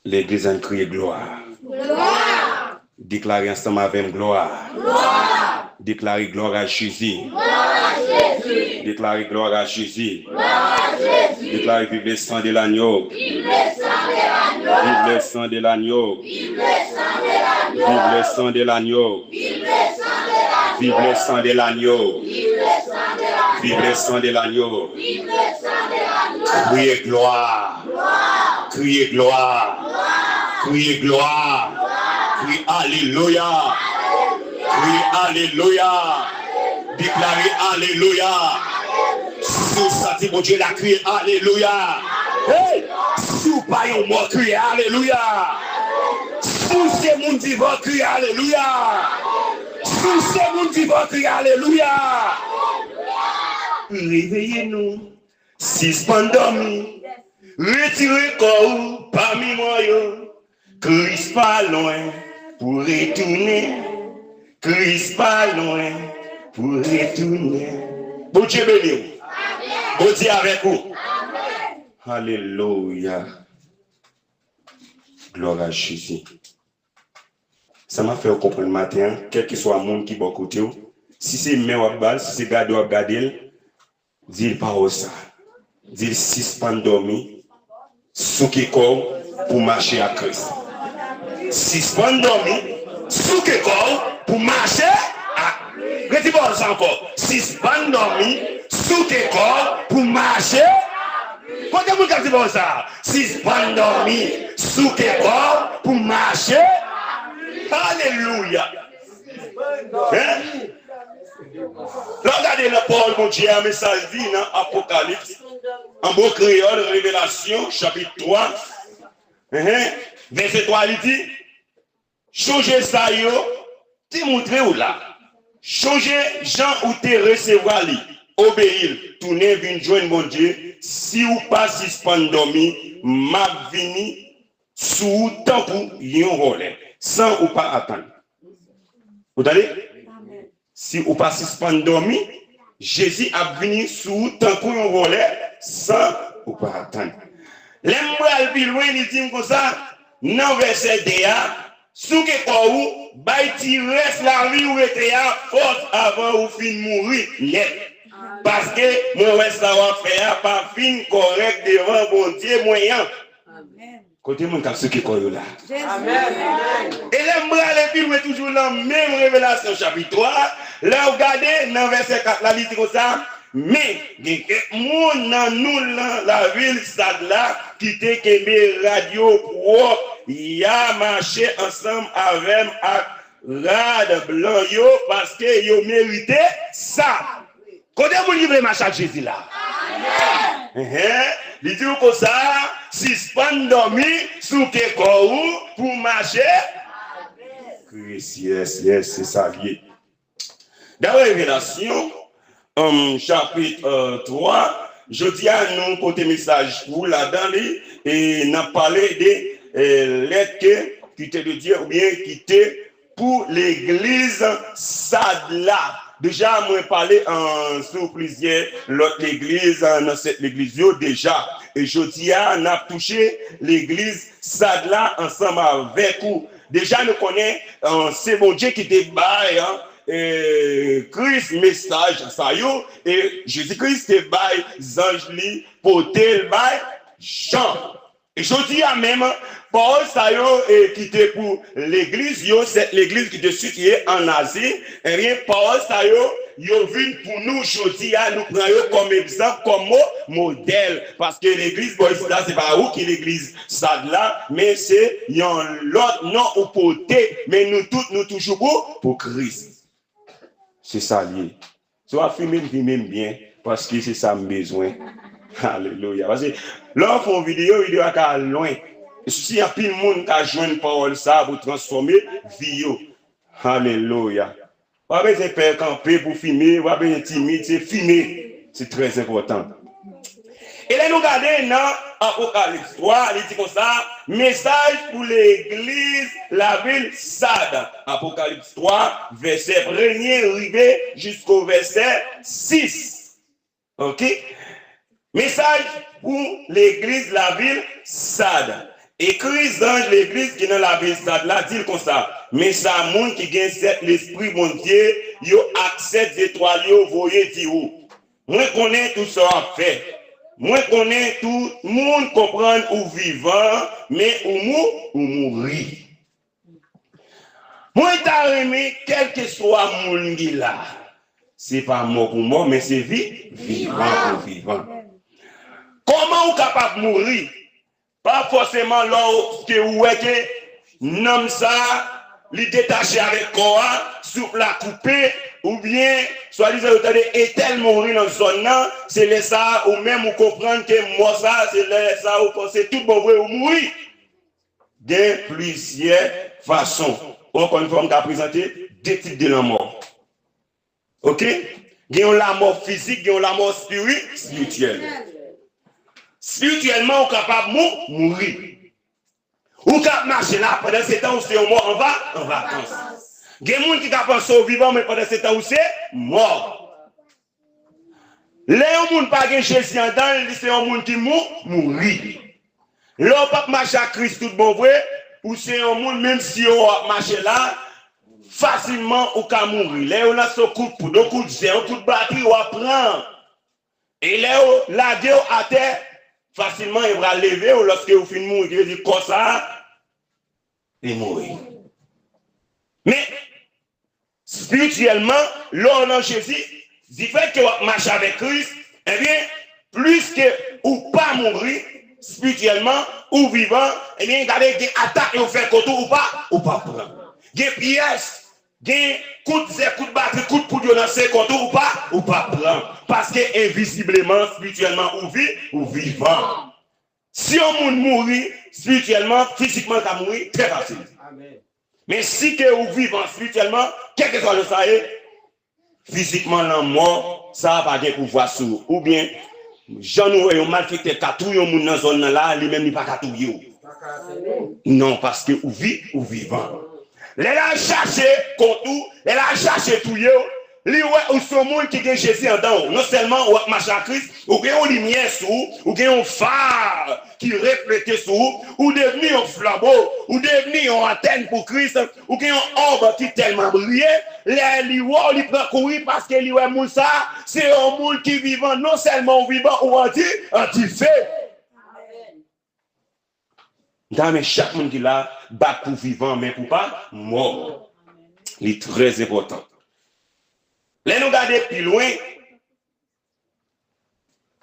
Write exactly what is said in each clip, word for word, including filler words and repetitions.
Legliz, ann kriye glwa. Glwa! Deklare ansanm avè m, glwa. Glwa! Deklare, glwa a Jezi. Glwa a Jezi! Deklare, glwa a Jezi. Glwa a Jezi! Deklare, vive le sang de l'agneau. Vive le sang de l'agneau! Vive le sang de l'agneau! Vive le sang de l'agneau! Vive le sang de l'agneau! Vive le sang de l'agneau! Vive le sang de l'agneau! Vive le sang de l'agneau! Vive le sang de l'agneau! Vive le sang de l'agneau! Kriye glwa! Glwa! Kriye glwa! Glwa! Kriye glwa! Glwa! Kriye alelouya! Alelouya! Kriye alelouya! Deklare alelouya! Si w santi Bondye la, kriye alelouya! Hey! Si w pa yon mò, kriye alelouya! Si w se moun vivan, kriye alelouya! Si w se moun vivan, kriye alelouya! Reveye nou, sispann dòmi, retire kò w pami mò yo. Kris pa lwen pou retounen. Kris pa lwen pou retounen. Bondye beni w. Bondye avèk ou. Alelouya. Glwa a Jezi. Sa m ap fè w konprann maten an, kèlkeswa moun ki bò kote w, si se men w ap ba l, si se gade w ap gade l, di l pawòl sa. Di l sispann dòmi, souke kò w pou mache ak Kris. Sispann dòmi, souke kò w pou mache ak. Redi pawòl sa ankò. Sispann dòmi, souke kò w pou mache. Kote moun k ap di pawòl sa? Sispann dòmi, souke kò w pou mache. Alelouya. Hein? Lè w gade nan pawòl Bondye a, men sa l di nan Apokalips, an mo kreyòl, Revelasyon, chapit twa, hein, vèsè twa, li di, chonje sa yo te montre w la. Chonje jan ou te resevwa li, obeyi l, tounen vin jwenn Bondye. Si w pa sispann dòmi, m ap vini sou ou tankou yon vòlè, san ou pa atann. Ou tande? Si ou pa sispann dòmi, Jezi ap vini sou ou tankou yon vòlè, san ou pa atann. Lè m pral pi lwen, li di m konsa, nan vèsè de a, souke kò w, bay ti rès lavi w rete a fòs avan ou fin mouri nèt. Paske mwen wè sa w ap fè a pa fin kòrèk devan Bondye mwen an. Kote moun k ap souke kò yo la? Jezi. E lè m prale pi lwen toujou nan menm Revelasyon chapit twa, lè w gade nan vèsè kat la, li di konsa, men gen kèk moun nan nou nan lavil Sad la ki te kenbe rad yo pwòp, y a mache ansanm avè m ak rad blan yo, paske yo merite sa. Kote moun ki vle mache ak Jezi la? Enhen. Li di w konsa, sispann dòmi, souke kò ou pou mache. Kris, yes, yes, se sa l ye. Dapre Revelasyon, um, chapit, euh, twa, jodi a nou pote mesaj pou ladan li, e n ap pale de, eh, lèt ke, ki te de Dye oubyen ki te pou legliz Sad la. Deja, mwen pale, an, sou plizyè lòt legliz, an, nan sèt legliz yo deja. E jodi a, n ap touche legliz Sad la ansanm avèk ou. Deja, nou konnen, an, se Bondye ki te bay, an, e, Kris mesaj sa yo, e Jezi Kris te bay zanj li, pote l bay Jan. E jodi a menm, pawòl sa yo, e, ki te pou legliz yo, sèt legliz ki te sitiye ann Azi, ebyen, pawòl sa yo, yo vin pou nou jodi a, nou pran yo kòm egzanp, kòm mo-, modèl. Paske legliz bò isit la, se pa ou ki legliz Sad la, men se yon lòt non ou pote, men nou tout, nou toujou pou, pou Kris. Se sa l ye. Si w ap fime m, fime m byen, paske se sa m bezwen. Alelouya. Paske lè w fè yon videyo, videyo a ka al lwen. E si anpil moun ka jwenn pawòl sa a pou transfòme vi yo. Alelouya. W pa bezwen pè kanpe pou fime, w pa bezwen timid, se fime. Se trè enpòtan. E lè nou gade nan Apokalips twa, li di konsa, mesaj pou legliz lavil Sad. Apokalips twa, vèsè premye rive jisko vèsè sis. Oke? Mesaj pou legliz lavil Sad. Ekri zanj legliz ki nan lavil Sad la, di l konsa, men sa moun ki gen sèt lespri Bondye yo ak sèt zetwal yo voye di ou, mwen konnen tout sa w ap fè. Mwen konnen tout moun konprann ou vivan, men ou mou, ou mouri. Mwen ta renmen kèlkeswa moun ki la, se pa mò pou mò, men se vi, vivan pou vivan. Kòman ou kapab mouri? Pa fòseman lòske ou wè ke nanm sa a, li detache avèk kò a, souf la koupe, oubyen swadizan yo tande etèl mouri nan zòn nan, se lè sa a ou menm ou konprann ke mò sa a, se lè sa a ou panse tout bon vre ou mouri. Gen plizyè fason. Ankò yon fwa, m ka prezante de tip de lanmò. Oke? Gen yon lanmò fizik, gen yon lanmò espiri-, espirityèl. Espirityèlman, ou kapab mou-, mouri. Ou ka ap mache la, pandan se tan ou se yon mò an va-, an vakans. Gen moun ki ka panse w vivan, men pandan se tan ou se mò. Lè yon moun pa gen Jezi anndan l, li se yon moun ki mou-, mouri. Lè w p ap mache ak Kris tout bon vre, ou se yon moun, menm si w ap mache la, fasilman ou ka mouri. Lè yo lanse yon kout poud, yon kout zè, yon kout batri, w ap pran. E lè yo lage w atè, fasilman yo pral leve w lòske ou fin mouri. Ki vle di kò sa a, li mouri. Men, espirityèlman, lè w nan Jezi, difèt ke w ap mache avèk Kris, ebyen, plis ke ou pa mouri, espirityèlman, ou vivan, ebyen, gade, gen atak yo fè kont ou, ou pa, ou pa pran. Gen pyès, gen kout zè, kout batri, kout poud yo lanse kont ou, ou pa, ou pa pran. Paske envizibleman, espirityèlman, ou vi-, ou vivan. Si yon moun mouri, espirityèlman, fizikman, l ka mouri trè fasil. Amen. Men si ke ou vivan espirityèlman, kèlkeswa jan sa ye, fizikman, lanmò, sa a pa gen pouvwa sou ou. Oubyen, jan nou wè yon malfektè ka touye yon moun nan zòn nan la, li menm li pa ka touye w. Non, paske ou vi-, ou vivan. Lè l al chache kont ou, lè l al chache touye w, li wè ou se yon moun ki gen Jezi anndan w. Non sèlman w ap mache ak Kris, ou gen yon limyè sou ou, ou gen yon fa ki reflete sou ou, ou devni yon flanbo, ou devni yon antèn pou Kris, ou gen yon òb ki tèlman briye, lè li wè w, li pran kouri paske li wè moun sa a, se yon moun ki vivan, non sèlman ou vivan, ou an di-, an dife. M ta renmen chak moun ki la bat pou vivan, men pou pa mò. Li trè enpòtan. Lè nou gade pi lwen,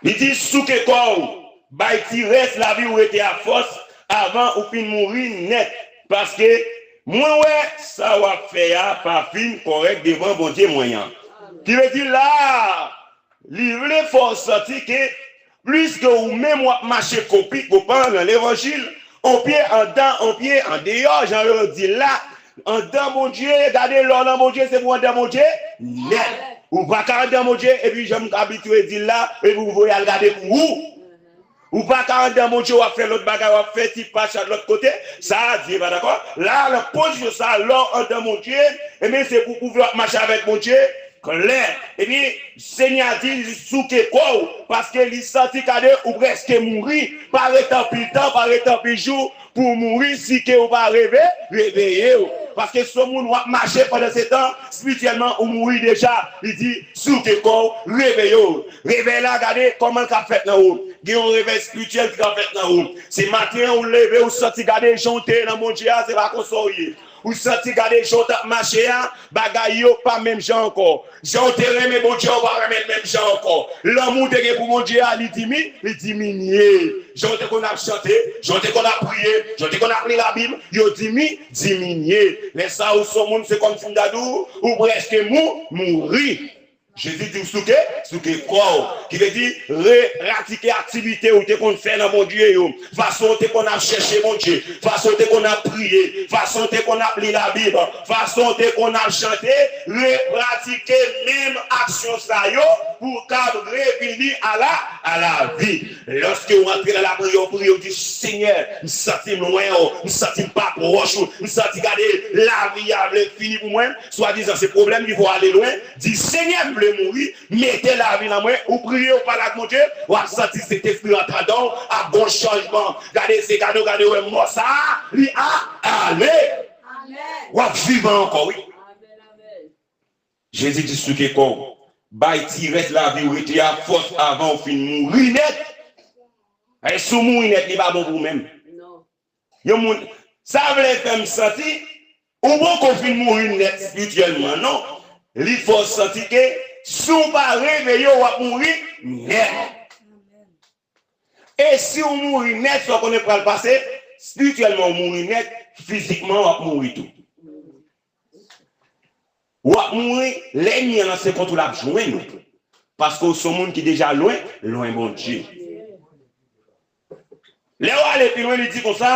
li di, souke kò w, bay ti rès lavi w rete a fòs avan ou fin mouri nèt, paske mwen wè sa w ap fè a pa fin kòrèk devan Bondye mwen an. Ki vle di la, li vle fè w santi ke plis ke ou menm w ap mache kopi kopan nan levanjil, on pye anndan, on pye andeyò, jan yo di la, anndan Bondye, gade lè w nan Bondye, se pou anndan Bondye nèt. Ou pa ka anndan Bondye, epi jan m abitye di l la, epi ou voye al gade pou ou. Ou pa ka anndan Bondye, w ap fè lòt bagay, w ap fè ti pa chat lòt kote. Sa a, Dye pa dakò. La, nan pozisyon sa a, lè w anndan Bondye, ebyen, se pou pwouve w ap mache avèk Bondye klè. Ebyen, Senyè a di, souke kò w, paske li santi gade ou prèske mouri. Pa rete anpil tan, pa rete anpil jou pou w mouri, si ke ou pa reve-, reveye w. Paske se yon moun w ap mache pandan se tan, espirityèlman, ou mouri deja. Li di, souke kò w, reveye w. Revèy la, gade kòman l ka fèt nan ou. Gen yon revèy espirityèl ki ka fèt nan ou. Se maten an, ou leve, ou santi gade jan w te ye nan Bondye a, se pa konsa w ye. Ou santi gade jan w t ap mache a, bagay yo pa menm jan ankò. Jan w te renmen Bondye a, ou pa renmen l menm jan ankò. Lanmou w te gen pou Bondye a, li dimi-, li diminye. Jan w te konn ap chante, jan w te konn ap priye, jan w te konn ap li Labib, yo dimi-, diminye. Lè sa a, ou se yon moun, se kòmsi m ta di w, ou prèske mou-, mouri. Jezi di w souke, souke kò w. Ki vle di, re-, pratike aktivite ou te konn fè nan Bondye yo. Fason w te konn ap chèche Bondye. Fason w te konn ap priye. Fason w te konn ap li Labib. Fason w te konn ap chante. Repratike menm aksyon sa yo pou w kab revini a la, a lavi. Lòske w antre nan lapriyè, w priye, w di, Senyè, m santi m lwen w, m santi m pa pwòch ou, m santi gade lavi a vle fini pou mwen. Swadizan se pwoblèm ki fè w ale lwen. Di, Senyè, m vle te mouri, mete lavi nan mwen, ou priye, ou pale ak Bondye, w ap santi Sentespri antre adan w, ap gon chanjman. Gade, se gade, gade, wè mò sa a, li a, ale. W ap vivan ankò, wi. Jezi di souke kò w, bay ti rès lavi w rete a fòs avan w fin mouri nèt. E si w mouri nèt, li pa bon pou ou menm. Yon moun, sa vle fè m santi, ou poko fin mouri nèt espirityèlman, non. Li fè w santi ke si w pa reveye, w ap mouri nèt. E si w mouri nèt, sa w konnen pral pase, espirityèlman w mouri nèt, fizikman w ap mouri tou. W ap mouri, lènmi an lanse kont ou, l ap jwenn ou. Paske w se yon moun ki deja lwen, lwen Bondye. Lè w ale pi lwen, li di konsa,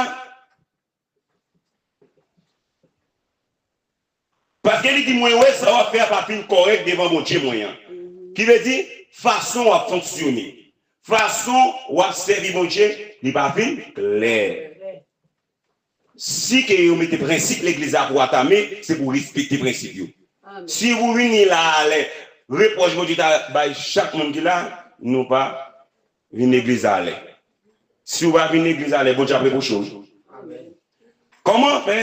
paske li di, mwen wè sa w ap fè a pa fin kòrèk devan Bondye mwen an. Ki vle di, fason w ap fonksyone, fason w ap sèvi Bondye, li pa fin klè. Si ke yo mete prensip legliz la pou atame, se pou respekte prensip yo. Si ou vini la alè, repwòch Bondye ta bay chak moun ki la, nou pa vin legliz la alè. Si ou pa vin legliz la alè, Bondye ap repwoche w. Kòman fè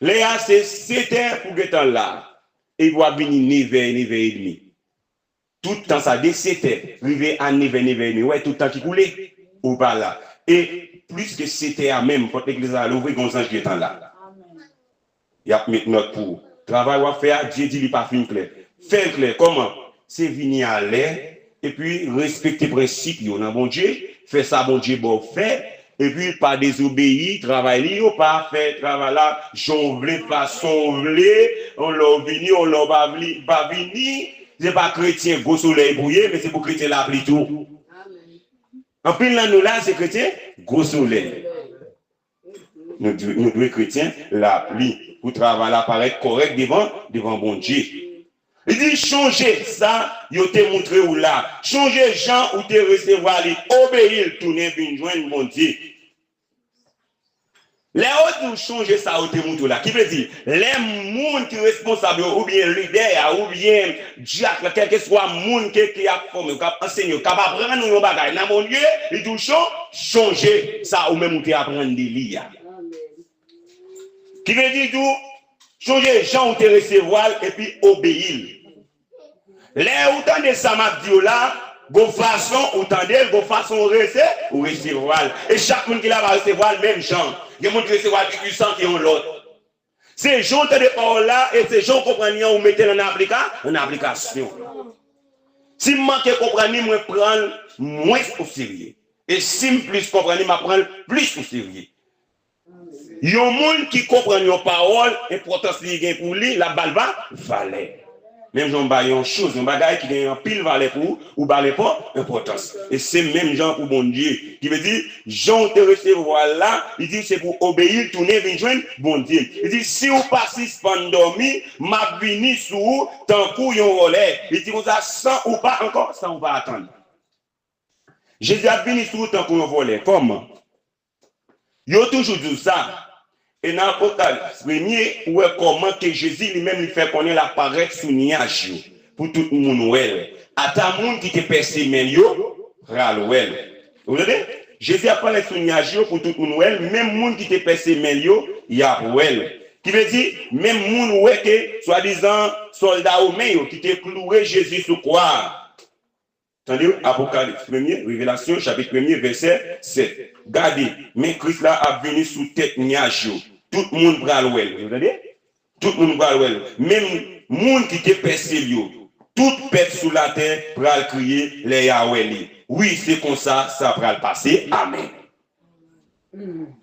lè a se sèt è pou gentan la, epi w ap vini nevè, nevè edmi? Tout tan sa, de sèt è rive a nevè, nevè edmi, ou wè tout tan ki koule, ou pa la. E plis ke sèt è a menm, pòt legliz la louvri, gon zanj gentan la. Y ap met nòt pou ou. Travay w ap fè a, Dye di li pa fin klè. Fè l klè. Kòman? Se vini alè, epi respekte prensip yo nan Bondye, fè sa Bondye ba w fè, epi pa dezobeyi travay li yo, pa fè travay la jan w vle, fason w vle, yon lè w vini, yon lè w pa vli-, pa vini, se pa kretyen gwo solèy pou w ye, men se pou kretyen lapli tou. Anpil nan nou la, se kretyen gwo solèy. Nou dwe, nou dwe kretyen lapli pou travay la parèt kòrèk devan, devan Bondye. Li di, chonje sa yo te montre w la. Chonje jan ou te resevwa li, obeyi l, tounen vin jwenn Bondye. Lè yo di w chonje sa yo te montre w la, ki vle di, lè moun ki responsab yo, oubyen lidè a, oubyen dyak la, kèlkeswa moun ke, ki ap fòme w, k ap ansenye w, k ap aprann ou yon bagay nan Bondye, li di w chon-, chonje sa ou menm ou te aprann de li a. Ki vle di tou, chonje jan ou te resevwa l epi obeyi l. Lè ou tande sa m ap di w la, gon fason ou tande l, gon fason ou rese-, ou resevwa l. E chak moun ki la pa resevwa l menm jan. Gen moun ki resevwa l pi pwisan ke yon lòt. Se jan w tande pawòl la e se jan w konprann li an, ou mete l an aplika-, an aplikasyon. Si m manke konprann li, mwen pran l mwens oserye. E si m plis konprann li, m ap pran l plis oserye. Yon moun ki konprann yon pawòl, enpòtans li gen pou li, l ap ba l va-, valè. Menm jan w bay yon choz, yon bagay ki gen anpil valè pou ou, ou ba l enpò-, enpòtans. E se menm jan pou Bondye. Ki vle di, jan w te resevwa l la, li di se pou obeyi l, tounen vin jwenn Bondye. Li di, si w pa sispann dòmi, m ap vini sou ou tankou yon vòlè. Li di konsa, san ou pa ankò, san ou pa atann. Jezi ap vini sou ou tankou yon vòlè. Kòman? Yo toujou di w sa. E nan Apokalips premye, ou wè kòman ke Jezi li menm li fè konnen l ap parèt sou nyaj yo pou tout moun wè l. Ata moun ki te pèse men l yo pral wè l. Ou tande? Jezi ap parèt sou nyaj yo pou tout moun wè l, menm moun ki te pèse men l yo, y ap wè l. Ki vle di, menm moun wè ke swadizan sòlda women yo ki te kloure Jezi sou kwa a. Tande, Apokalips premye, Revelasyon, chapit premye, vèsè sèt. Gade, men Kris la ap vini sou tèt nyaj yo. Tout moun pral wè l. Ou tande? Tout moun pral wè l. Menm moun ki te pèse l yo. Tout pèp sou latè pral kriye lè y a wè li. Wi, se konsa sa pral pase. Amèn.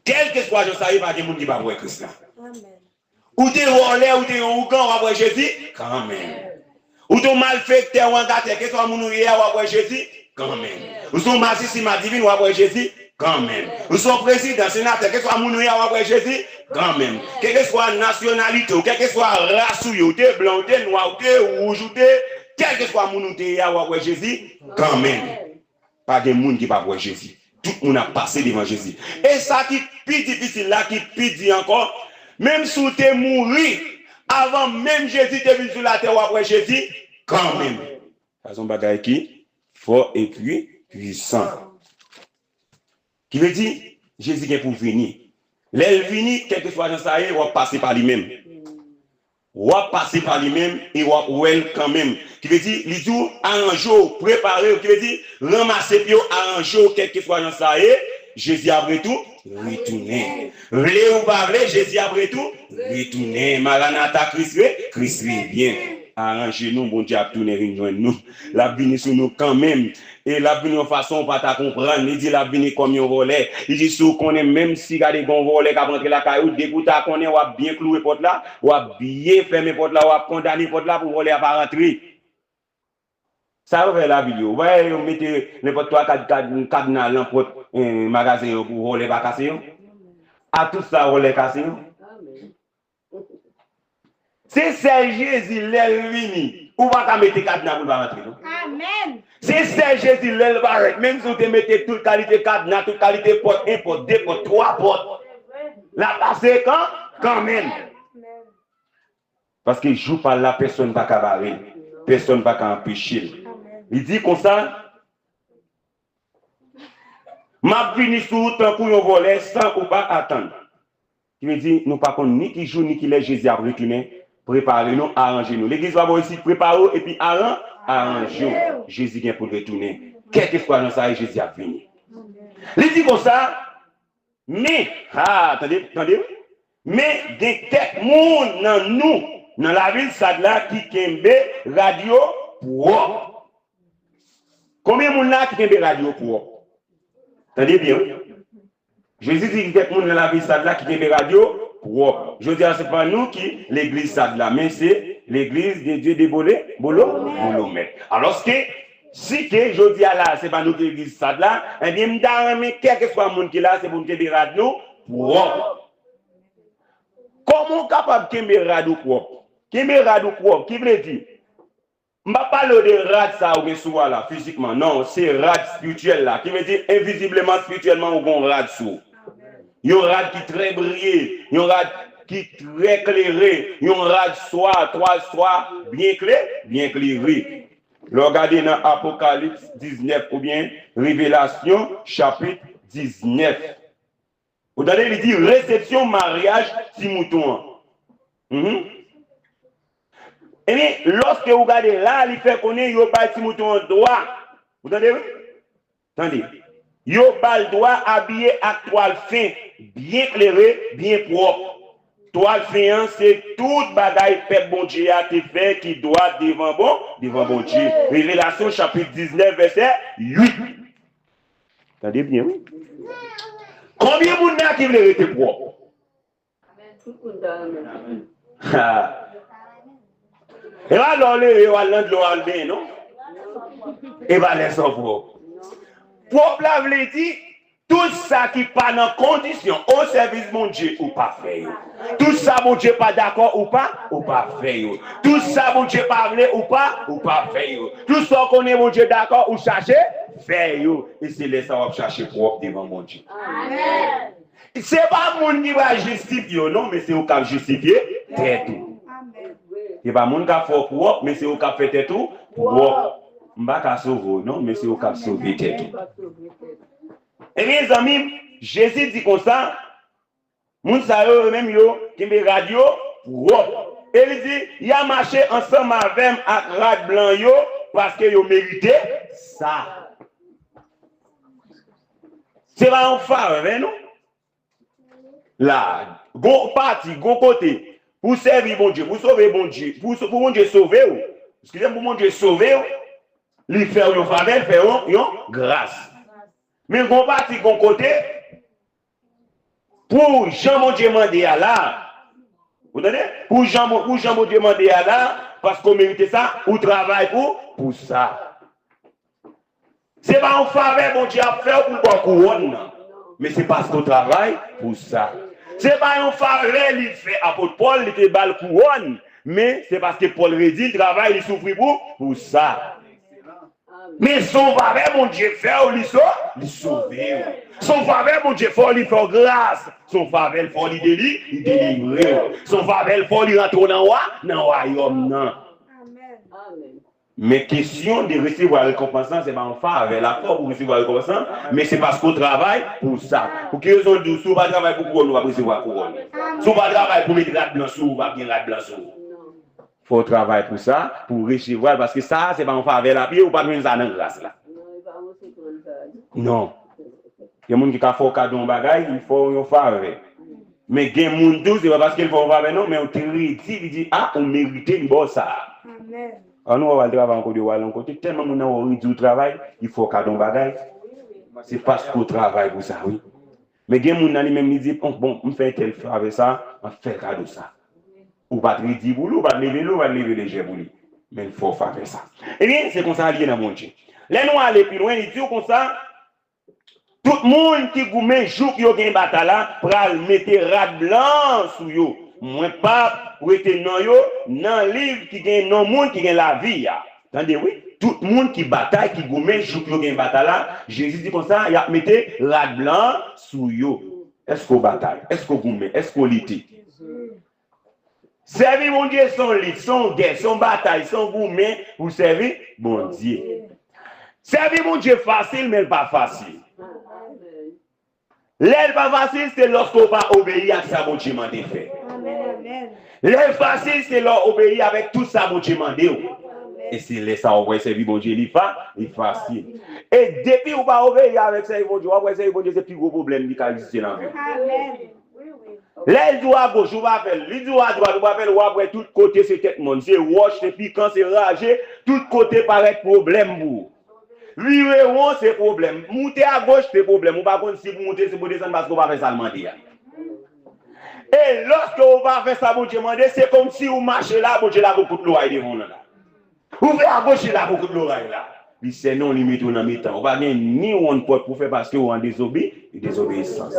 Kèlkeswa jan sa ye, pa gen moun ki p ap wè Kris la. Ou te vòlè, ou te yon ougan, w ap wè Jezi kanmenm. Ou te yon malfektè, ou angatè, keswa moun ou ye a, w ap wè Jezi kanmenm. Ou se yon masisi, madivin, w ap wè Jezi kanmenm. Ou se yon prezidan, senatè, keswa moun ou ye a, w ap wè Jezi kanmenm. Kèlkeswa nasyonalite w, kèlkeswa ras ou ye, ou te blan, ou te nwa, ou te wouj, ou te, kèlkeswa moun ou te ye a, w ap wè Jezi kanmenm. Pa gen moun ki p ap wè Jezi. Tout moun ap pase devan Jezi. E sa ki pi difisil la, ki pi di ankò, menm si w te mouri, avan menm Jezi te vin sou latè, w ap wè Jezi kanmenm. Sa se yon bagay ki fò epi pwisan. Ki vle di, Jezi gen pou vini. Lè l vini, kèlkeswa jan sa ye, w ap pase pa li menm. W ap pase pa li menm e w ap wè l kanmenm. Ki vle di, li di w, aranje w, prepare w. Ki vle di, ranmase pye w, aranje w, kèlkeswa jan sa ye, Jezi ap retou, retounen. Vle ou pa vle, Jezi ap retou, retounen. Maranata, Kris re, Kris revyen. Aranje nou, Bondye ap tounen vin jwenn nou. L ap vini sou nou kanmenm. E l ap vini yon fason ou pa ta konprann. Li di l ap vini kòm yon vòlè. Li di si w konnen, menm si gade gen yon vòlè k ap rantre lakay ou, depi w ta konnen w ap byen klouwe pòt la, w ap byen fèmen pòt la, w ap kondane pòt la pou vòlè a pa rantre. Sa yo fè lavil yo. Ou pa wè yo mete nenpòt twa kad, kad, kadna lan pòt, eh, magazen yo pou vòlè pa kase yo? A tout sa vòlè kase yo? Se sèl Jezi lè l vini, ou pa ka mete kadna pou l pa rantre non. Amèn. Se sèl Jezi lè l parèt, menm si w te mete tout kalite kadna, tout kalite pòt, en pòt, de pòt, twa pòt, l ap pase kan, kanmenm. Paske jou pa l la, pèsonn pa ka bare l, pèsonn pa ka anpeche l. Li di konsa, m ap vini sou ou tankou yon vòlè san ou pa atann. Ki vle di, nou pa konn ni ki jou ni ki lè Jezi ap retounen. Prepare nou, aranje nou. Legliz pa bò isit, prepare w epi aran, aranje w. Jezi gen pou l retounen. Kèlkeswa jan sa ye, Jezi ap vini. Li di konsa, men, ha, tande, tande, wi. Men gen kèk moun nan nou, nan lavil Sad la, ki kenbe rad yo pwòp. Konbyen moun la ki kenbe rad yo pwòp? Tande byen, wi. Jezi di gen kèk moun nan lavil Sad la ki kenbe rad yo pwòp. Jodi a, se pa nou ki legliz Sad la, men se legliz de Dieu de Bole, Bolo, Bolomèt. Alòske, si ke jodi a la, se pa nou ki legliz Sad la, ebyen, m ta renmen kèlkeswa moun ki la, se pou n kenbe rad nou pwòp. Kòman w kapab kenbe rad ou pwòp? Kenbe rad ou pwòp, ki vle di, m pa pale w de rad sa ou gen sou a la, fizikman. Non, se rad espirityèl la, ki vle di envizibleman, espirityèlman, ou gen yon rad sou ou. Yon rad ki trè briye, yon rad ki trè klere, yon rad swa, twal swa, byen klè, byen klere. Lè w gade nan Apokalips diznèf oubyen Revelasyon chapit diznèf, ou tande li di resepsyon maryaj ti mouton an. Mhm. Ebyen, lòske ou gade la, li fè konnen yo bay ti mouton an dwa. Ou tande, wi? Tande. Yo ba l dwa abiye ak twal fen, byen klere, byen pwòp. Twal fen an, se tout bagay pèp Bondye a te fè ki dwat devan bon, devan Bondye. Revelasyon chapit diznèf, vèsè uit. Tande byen, wi. Konbyen moun nan ki vle rete pwòp? Tout moun ta renmen. Ha. E pa lè w leve, w al nan dlo, w al benyen, non? E pa lè sa w pwòp. Pwòp la vle di, tout sa ki pa nan kondisyon o sèvis Bondye, ou pa fè yo. Tout sa Bondye pa dakò, ou pa, ou pa fè yo. Tout sa Bondye pa vle, ou pa, ou pa fè yo. Tout sa w konnen Bondye dakò, ou chache fè yo. E se lè sa w ap chache pwòp devan Bondye. Amèn. Se pa moun ki pral jistifye w, non, men se ou k ap jistifye tèt ou. Se pa moun k ap fè w pwòp, men se ou k ap fè tèt ou pwòp. M pa ka sove w, non, men se ou k ap sove tèt ou. Ebyen, zanmi m, Jezi di konsa, moun sa yo, yo menm, yo kenbe rad yo pwòp. E li di, y a mache ansanm avè m ak rad blan yo, paske yo merite sa. Se pa yon favè, non. La, gon pati, gon kote, pou w sèvi Bondye, pou w sove Bondye, pou, pou Bondye sove w, eskize m, pou Bondye sove w, li fè w yon favè, li fè w yon, yon gras. Men gon pati, gon kote, pou jan Bondye mande a la, ou tande? Pou jan, pou jan Bondye mande a la, paske w merite sa, ou travay pou, pou sa. Se pa yon favè Bondye ap fè w pou l ba w kouwòn nan, men se paske w travay pou sa. Se pa yon favè li fè apot Pòl, li te ba l kouwòn, men se paske Pòl redi l travay, li soufri pou, pou sa. Men se yon favè Bondye fè w, li so, li sove w. Se yon favè Bondye fè w, li fè w gras. Se yon favè l fè w, li deli, li delivre w. Se yon favè l fè w, li rantre w nan wa, nan wayòm nan. Amèn. Men kesyon de resevwa rekonpans lan, se pa yon favè l ap fè w pou resevwa rekonpans lan, men se paske w travay pou sa. Pou ki rezon l di w, si w pa travay pou kouwòn, ou p ap resevwa kouwòn. Si w pa travay pou met rad blan sou ou, ou p ap gen rad blan sou ou. Fò w travay pou sa, pou w resevwa l, paske sa a, se pa yon favè l ap ye, ou p ap jwenn sa nan gras la. Non. Gen moun ki ka fè w kado yon bagay, li fè w yon favè. Men gen moun tou, se pa paske l fè w yon favè non, men yon kredi, li di, a, ou merite, li ba w sa a. An nou wè w al travay yon kote, w al yon kote, tèlman moun nan wè w redi w travay, li fè w kado yon bagay. Se paske w travay pou sa, wi. Men gen moun nan li menm, li di, bon, bon, m fè entèl favè sa, m ap fè l kado sa. Ou pa t redi pou li, ou pa t leve lou, ou pa t leve lejè pou li. Men l fè w favè sa. Ebyen, se konsa l ye nan Bondye. Lè nou ale pi lwen, li di w konsa, tout moun ki goumen jouk yo gen batay la pral mete rad blan sou yo. Mwen p ap rete non yo nan liv ki gen non moun ki gen lavi a. Tande wi, tout moun ki batay, ki goumen jouk yo gen batay la, Jezi di konsa, y ap mete rad blan sou yo. Èske w batay? Èske w goumen? Èske w lite? Sèvi Bondye se yon lit, se yon gè, se yon batay, se yon goumen pou sèvi Bondye. Sèvi Bondye fasil, men l pa fasil. Lè l pa fasil, se lòske w pa obeyi ak sa Bondye mande fè. Lè l fasil, se lè w obeyi avèk tout sa Bondye mande w. E se lè sa w wè sèvi Bondye li fa, li fasil. E depi w pa obeyi avèk sèvi Bondye, w ap wè sèvi Bondye se pi gwo pwoblèm ki ka egziste nan vi w. Lè l di w agoch, ou pa fè l. Li di w adwat, ou pa fè l. W ap wè tout kote se tèt mòn, se wòch, se pikan, se raje. Tout kote parèt pwoblèm pou ou. Vire won, se pwoblèm. Moute agoch, se pwoblèm. Ou pa konn si pou moute, si pou desann, paske ou pa fè sa l mande a. E lòske ou pa fè sa Bondye mande, se kòmsi ou mache la, Bondye lage yon kout loray devan w nan la. Ou vle agoch la pou kout loray la. Li sènen w, li mete w nan mitan. Ou pa gen ni wonn pòt pou fè paske ou an dezobe-, dezobeyisans.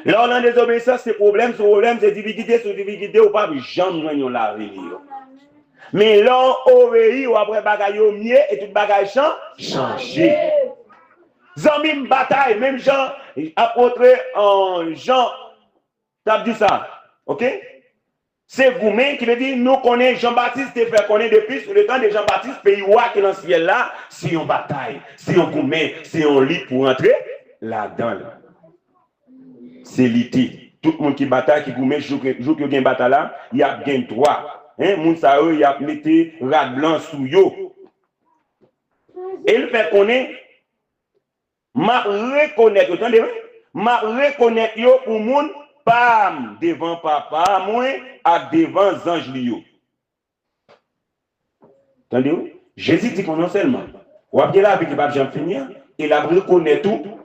Lè w nan dezobeyisans, se pwoblèm sou pwoblèm, se difikilte sou difikilte, ou p ap janm jwenn yon laveni yo. Men lè w obeyi, w ap wè bagay yo mye e tout bagay chan-, chanje. Zanmi m, batay, menm jan apot, euh, Jan t ap di sa, oke? Se goumen, ki vle di, nou konnen Jan Batis te fè konnen depi sou letan de Jan Batis, peyi wa ki nan syèl la, se yon batay, se yon goumen, se yon lit pou rantre ladan l. Se lite. Tout moun ki batay, ki goumen, jouk, jouk yo gen batay la, y ap gen dwa. Hein, moun sa yo, y ap mete rad blan sou yo. E l fè konnen, m ap rekonèt yo, tande wi, m ap rekonèt yo pou moun pa m devan Papa mwen ak devan zanj li yo. Tande wi, Jezi di konn non sèlman, w ap gen lavi ki p ap janm fini an, e l ap rekonèt ou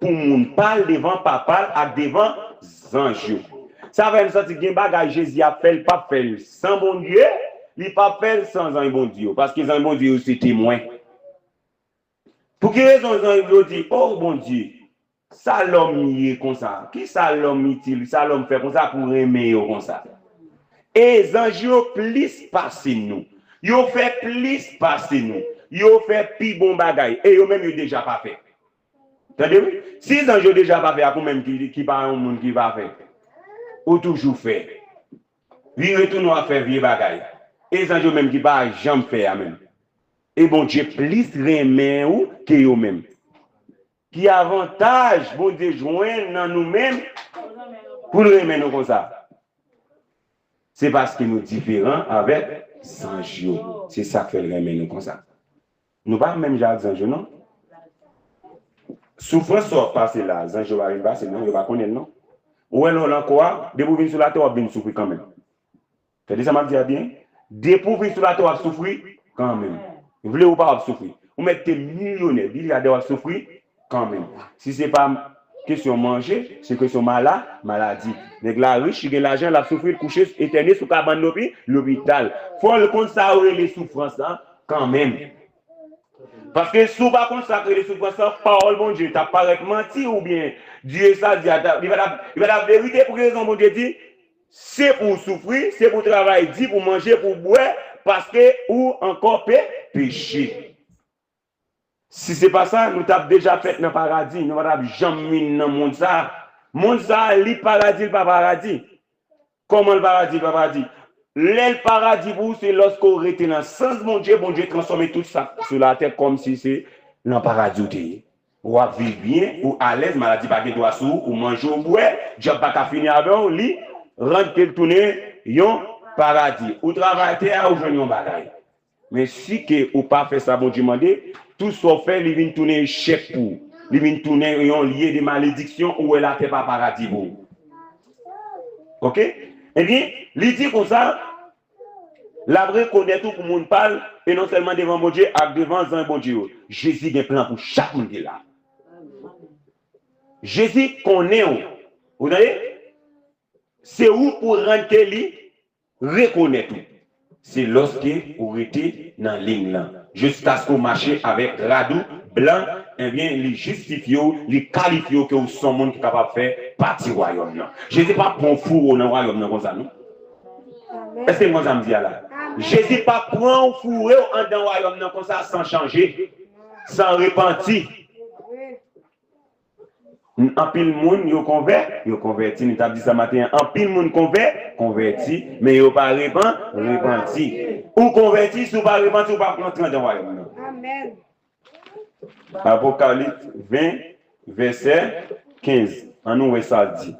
pou moun pa l devan Papa l ak devan zanj yo. Sa fè m santi gen bagay Jezi ap fè, li p ap fè l san Bondye, li p ap fè l san zanj Bondye yo, paske zanj Bondye yo se temwen. Pou ki rezon zanj yo di, o Bondye, sa lòm ye konsa? Kisa lòm itil? Sa lòm fè konsa pou renmen yo konsa? E zanj yo plis pase nou. Yo fè plis pase nou. Yo fè pi bon bagay. E yo menm yo deja pafè. Tande wi? Si zanj yo deja pafè, ak ou menm ki, ki pa yon moun ki pafè, ou toujou fè. Vire tounen w ap fè vye bagay. E zanj yo menm ki pa janm fè a menm. E Bondye plis renmen ou ke yo menm. Ki avantaj Bondye jwenn nan nou menm pou l renmen nou konsa? Se paske nou diferan avèk zanj yo. Se sa k fè l renmen nou konsa. Nou pa menm jan ak zanj yo, non. Soufrans sa w ap pase la, zanj yo pa vin pase l, non, yo pa konnen l, non. Ou wè lè w nan kò a, depi w vin sou latè, w ap vin soufri kanmenm. Tande sa m ap di a byen. Depi w vin sou latè, w ap soufri kanmenm. Vle ou pa, w ap soufri. Ou mèt te milyonè, milyadè, w ap soufri kanmenm. Si se pa kesyon manje, se kesyon mala-, maladi. Nèg la rich, li gen lajan, l ap soufri, l kouche, etène sou kabann lopi-, lopital. Fò l konn sa yo rele soufrans lan kanmenm. Paske si w pa konn sa k rele soufrans lan, pawòl Bondye t ap parèt manti oubyen Dye sa di a, li pa t ap, li pa t ap verite. Pou ki rezon Bondye di, se pou w soufri, se pou w travay di, pou w manje, pou w bwè, paske ou ankò pe-, peche. Si se pa sa, nou t ap deja fèt nan paradi, nou pa t ap janm vin nan mond sa a. Mond sa a, li paradi, li pa paradi. Kòman l paradi, li pa paradi? Lè l paradi pou ou, se lòske w rete nan sans Bondye, Bondye transfòme tout sa k sou latè kòmsi se nan paradi w te ye. W ap viv byen, ou alèz, maladi pa gen dwa sou ou, ou manje, ou bwè, dyab pa ka fini avè w, li rann ke l tounen yon paradi. Ou travay tè a, ou jwenn yon bagay. Men si ke ou pa fè sa Bondye mande, tout sa w fè, li vin tounen echèk pou ou. Li vin tounen yon lye de malediksyon, ou wè latè pa paradi pou ou. Oke? Ebyen, li di konsa, l ap rekonèt ou pou moun pa l, e non sèlman devan Bondye, ak devan zanj Bondye yo. Jezi gen plan pou chak moun ki la. Jezi konnen w. Ou tande? Se ou pou rann ke li rekonèt ou. Se lòske ou rete nan liy lan. Jiskaske w mache avèk rad ou blan, ebyen, li jistifye w, li kalifye w ke w se yon moun ki kapab fè pati wayòm nan. Jezi p ap pran w foure w nan wayòm nan konsa, non. Èske n konn sa m di a la? Jezi p ap pran w foure w anndan wayòm nan konsa san chanje, san repanti. Anpil moun, yo konvè, yo konvèti. Nou t ap di sa maten an. Anpil moun konvè, konvèti, men yo pa repan, repanti. Ou konvèti, si w pa repanti, ou p ap rantre nan wayòm nan. Amen. Apokalips ven, vèsè kenz. Ann nou wè sa l di.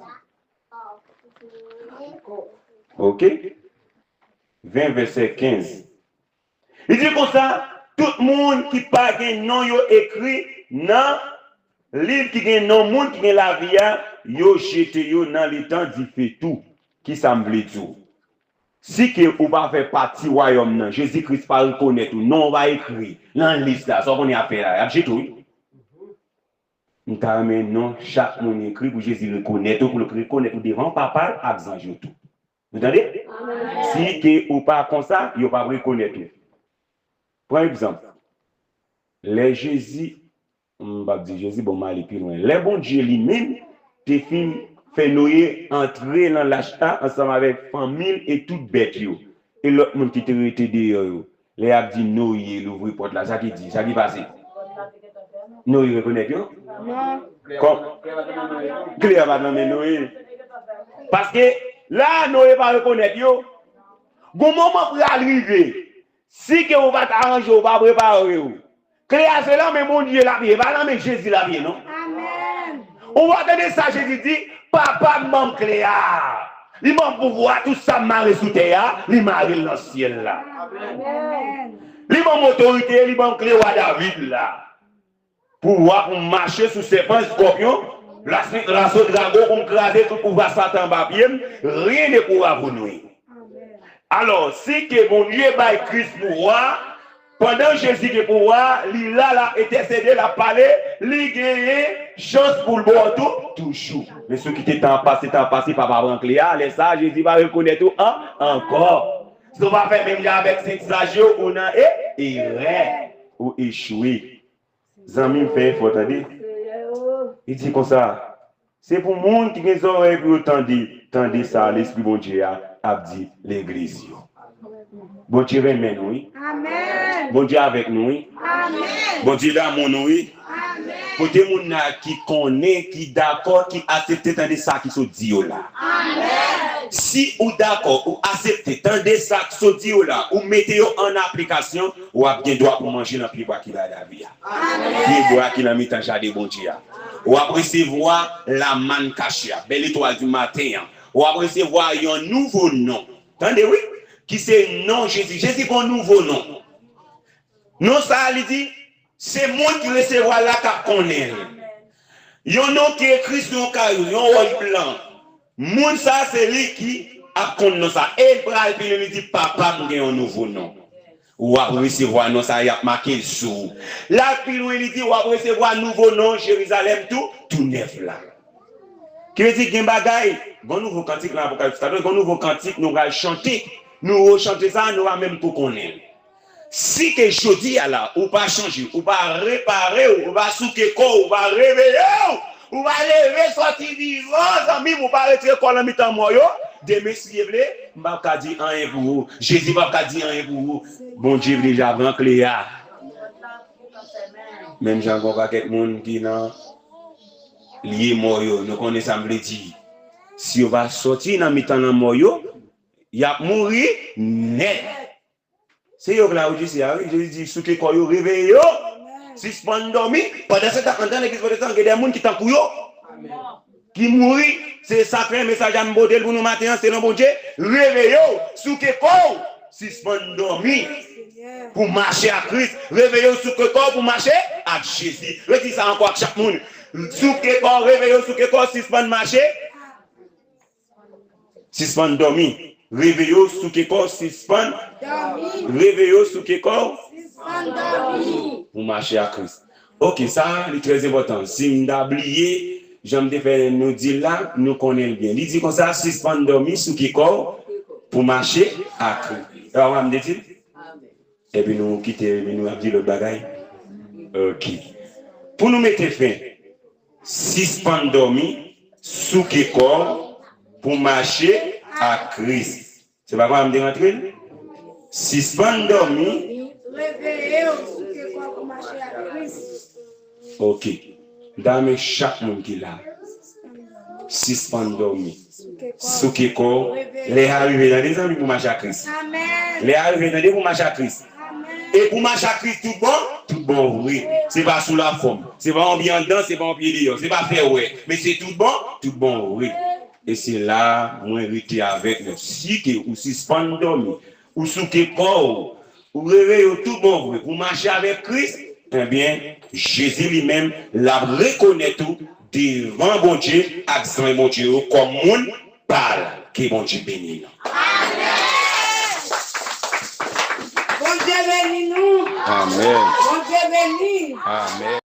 Oke? Ven, vèsè kenz. Li di konsa, tout moun ki pa gen non yo ekri nan liv ki gen non moun ki gen lavi a, yo jete yo nan letan dife tou. Kisa m vle di w? Si ke ou pa fè pati wayòm nan, Jezi Kris pa rekonèt ou, non w pa ekri nan lis la, sa w konnen y ap fè la, y ap jete w, wi. M ta renmen non chak moun ekri pou Jezi rekonèt ou, pou l rekonèt ou devan Papa l ak zanj yo tou. Nou tande? Si ke ou pa konsa, yo p ap rekonèt ou. Pran egzanp. Lè Jezi, m p ap di Jezi, bon, m ale pi lwen. Lè Bondye li menm te fin fè Noye antre nan lach la ansanm avèk fanmi l e tout bèt yo, e lòt moun ki te rete deyò yo, lè y ap di Noye louvri pòt la, sa ki di, sa ki pase? Noye rekonèt yo? Non. Kòm klè a pa t nan men Noye. Paske la, Noye pa rekonèt yo. Gon moman pral rive. Si ke ou pa t aranje, ou pa prepare w. Kle a se nan men Bondye l ap ye, pa nan men Jezi l ap ye, non. Amèn. Ou pa tande sa Jezi di, Papa m ban m kle a. Li ban m pouvwa, tout sa m mare sou tè a, li mare l nan syèl la. Amèn. Li ban m otorite, li ban m kle wa David la. Pouvwa pou m mache sou sèpan, eskòpyon, laso dragon, pou m kraze tout pouvwa Satan anba pye m, rien ne pourra vous nuire. Alò, si ke Bondye bay Kris pouvwa, pandan Jezi gen pouvwa, li la, l ap entèsede, l ap pale, li genyen chans pou l ba w tou, toujou. Men si w kite tan ap pase, tan ap pase, papa pran kle a, lè sa a, Jezi pa rekonèt ou an, ankò. Si w pa fè menm jan avèk sentsaj yo, ou nan e, erè, ou echwe. Zanmi m fè efò, tande. Li di konsa, se pou moun ki gen zòrèy pou yo tande, tande sa Lespri Bondye a ap di legliz yo. Bondye renmen nou, wi. Amèn. Bondye avèk nou, wi. Amèn. Bondye damou nou, wi. Amèn. Kote moun nan ki konnen, ki dakò, ki aksepte tande sa ki sot di yo la? Amèn. Si ou dakò, ou aksepte tande sa k sot di yo la, ou mete yo an aplikasyon, w ap gen dwa pou manje nan pyebwa ki bay lavi a. Pyebwa ki nan mitan jaden Bondye a. W ap resevwa lamann kache a, bèl etwal di maten an. W ap resevwa yon nouvo non. Tande wi, ki se non Jezi. Jezi gon nouvo non. Non sa a, li di, se moun ki resevwa l la k ap konnen l. Yon non ki ekri sou yon kayo, yon wòch blan. Moun sa a, se li ki ap konn non sa a. E l pral pi lwen, li di, Papa m gen yon nouvo non. W ap resevwa non sa a, y ap make l sou ou. L al pi lwen, li di, w ap resevwa nouvo non Jerizalèm tou, tou nèf la. Ki vle di, gen bagay, gon nouvo kantik nan Apokalips katòz, gon nouvo kantik nou pral chante, nou rechante sa, nou pa menm ko konnen l. Si ke jodi a la, ou pa chanje, ou pa repare w, ou pa souke kò w, ou pa reveye w, ou pa leve sòti vivan, zanmi m, ou pa retire kò w nan mitan mò yo, demen, si Dye vle, m p ap ka di anyen pou ou. Jezi p ap ka di anyen pou ou. Bondye deja pran kle a. Menm jan gon pakèt moun ki nan lye mò yo, nou konnen sa m vle di. Si yo pa sòti nan mitan lanmò yo, Y ap mouri nèt. Se yo k la, wi, Jesi a, wi. Jezi di, souke kò yo, reveye yo. Sispann dòmi. Pandan se tan, anndan legliz pwotestan, gen de moun ki tankou yo. Ki mouri. Se sa k fè mesaj a m pote l pou nou maten an, selon Bondye. Reveye w, souke kò w. Sispann dòmi. Pou mache ak Kris. Reveye w, souke kò w pou mache ak Jezi. Redi sa ankò ak chak moun. Souke kò w, reveye w, souke kò w, sispann mache. Sispann dòmi. Reveye w, souke kò w, sispann. Reveye w, souke kò w. Pou mache ak Kris. Ok, sa a, li trè enpòtan. Si m ta bliye, jan m te fè nou di l la, nou konnen l byen. Li di konsa, sispann dòmi, souke kò w, pou mache ak Kris. E pa vre m te di l? Epi nou kite, epi nou ap di lòt bagay? Ok. Pou nou mete fen, sispann dòmi, souke kò w, pou mache ak Kris. Se pa konsa m te rantre l? Sispann dòmi. Reveye w, souke kò w pou mache ak Kris. Ok. M ta renmen chak moun ki la. Sispann dòmi. Souke kò w. Lè a rive, tande, zanmi, pou mache ak Kris. Lè a rive, tande, pou mache ak Kris. E pou mache ak Kris tout bon, tout bon vre. Se pa sou lafòm. Se pa yon pye anndan, se pa yon pye deyò. Se pa fè wè. Men se tout bon, tout bon vre. E se la mwen rete avèk nou. Si ke ou sispann dòmi, ou souke kò w, ou reveye w tout bon vre pou mache avèk Kris, ebyen, Jezi li menm, l ap rekonèt ou devan Bondye ak zanmi Bondye yo kòm moun pa l. Ke Bondye beni nou. Bondye beni nou. Amèn. Bondye beni. Amèn.